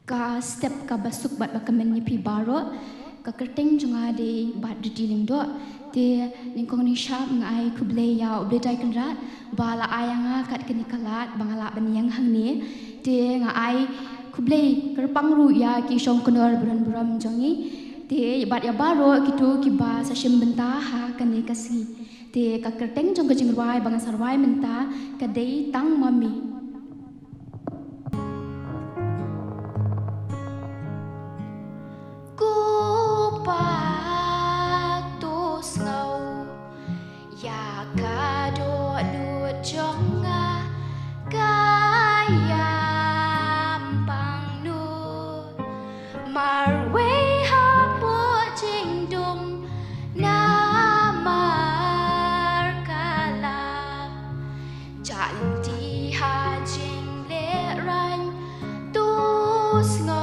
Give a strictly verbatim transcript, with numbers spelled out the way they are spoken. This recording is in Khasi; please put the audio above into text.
Ka step kaba suk bad ba kmen ïa phi baroh. Ka kyrteng jong nga dei Batriti Lyngdoh. Te nyngkong nyngshap nga ai khublei ïa U Blei Trai Kynrad ba la ai ïa nga kat kane ka lad ba nga lah ban ïeng hangne. Te nga ai khublei kyrpang ruh ïa ki shongknor burom burom jong ngi. Te bad ïa baroh kito kiba sa shim bynta ha kane ka sngi. Te ka kyrteng jong ka jingrwai ba ngan sa rwai mynta ka dei Tang Ma Me. Ko Pa, to sngew ïa ka dohnud jong nga, ka ïam pangnud. Marwei hapoh jingdum namar ka lap, jah lynti ha jinglehrain, to sngew